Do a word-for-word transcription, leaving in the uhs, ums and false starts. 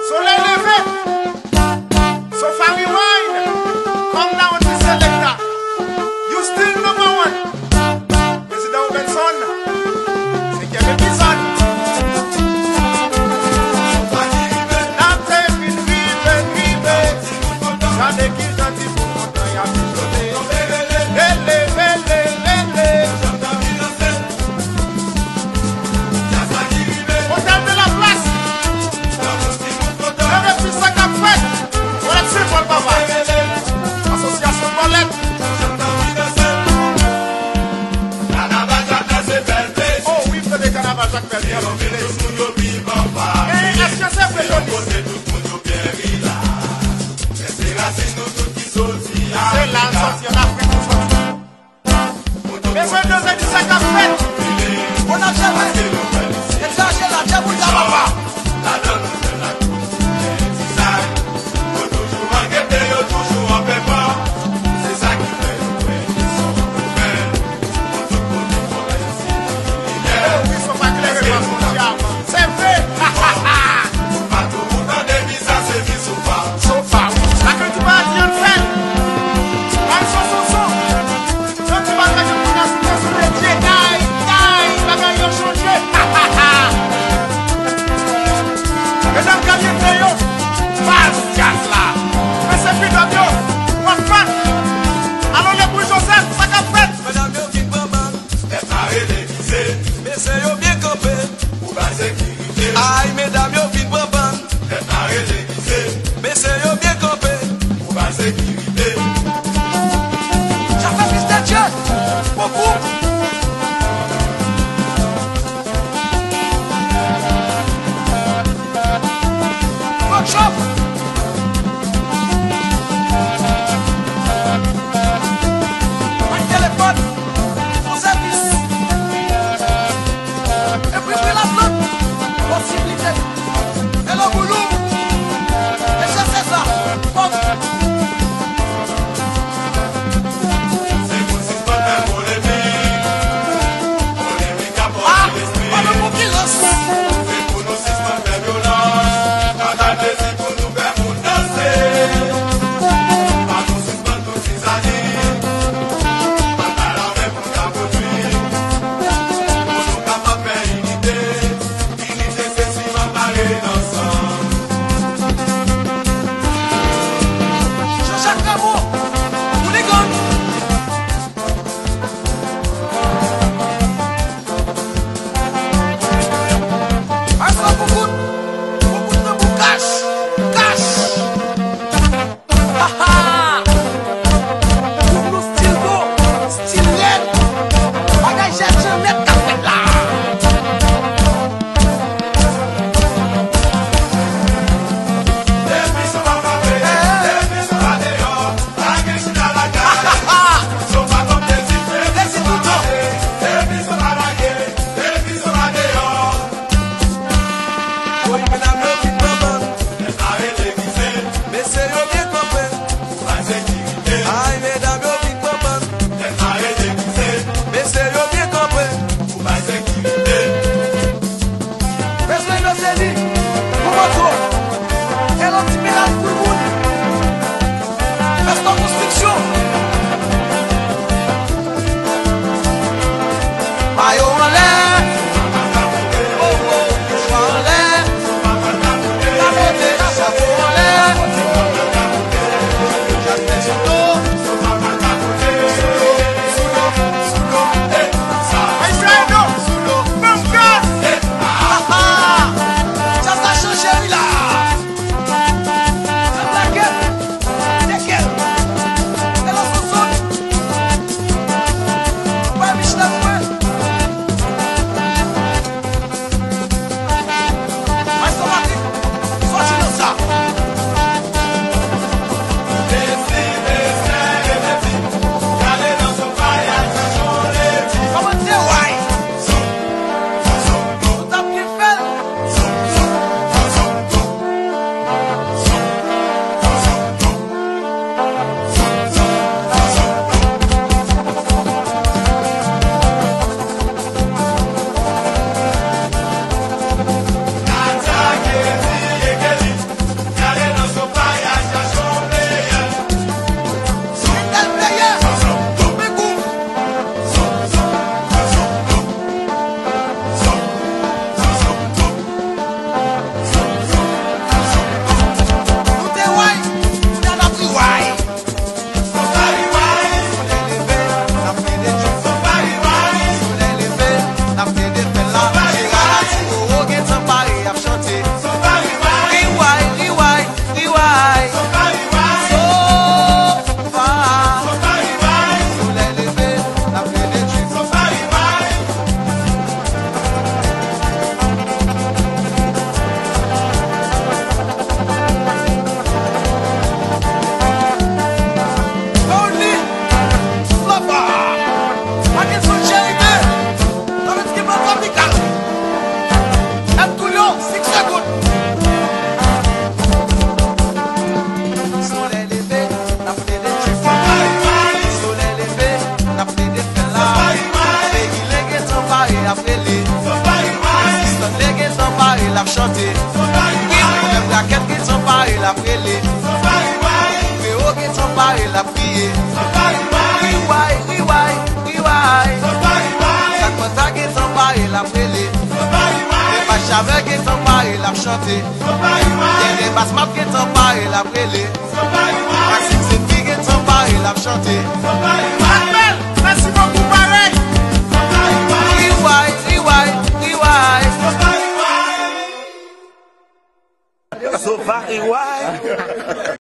Solèy leve. Sofa Rewind. Come down, the selector. You still number one. Prezidan Robenson. Senkyèm epizòd. N ap te vin rive, rive. Gade kijan ti Kontan y ap mijote. Rele, rele, rele. Otèl de la Plas. Leve fi sa k ap fèt. Bòlèt se bòl papa. Asosyasyon Bòlèt. Oh wi, m tande kanaval Jakmèl byen anpil. E èske se vre, Jonis? Se la l sòti, an Afrik nou sòti. Bezwen danse di sa k ap fèt. Bon, n ap jere. N ap jere la, jere pou l ka papa. Oh wi, sofa klere pa sou dyaman. Se vre. Sofa, wi. Lakay ti pa di ann fè l. Bay son, son, son. Yon ti bagay yo konnen sou tè sou Jedi. Day, day, bagay yo chanje. Pare l ap kriye. Riway, riway, riway. Sak Panza gentan pare l ap rele. Epa Chavè gentan pare l ap chante. Dènye Bas Map gentan pare l ap rele. Maxime Zenfi gentan pare l ap chante. Apèl, mèsi bokou, pare. Riway, riway, riway. Sova, riway.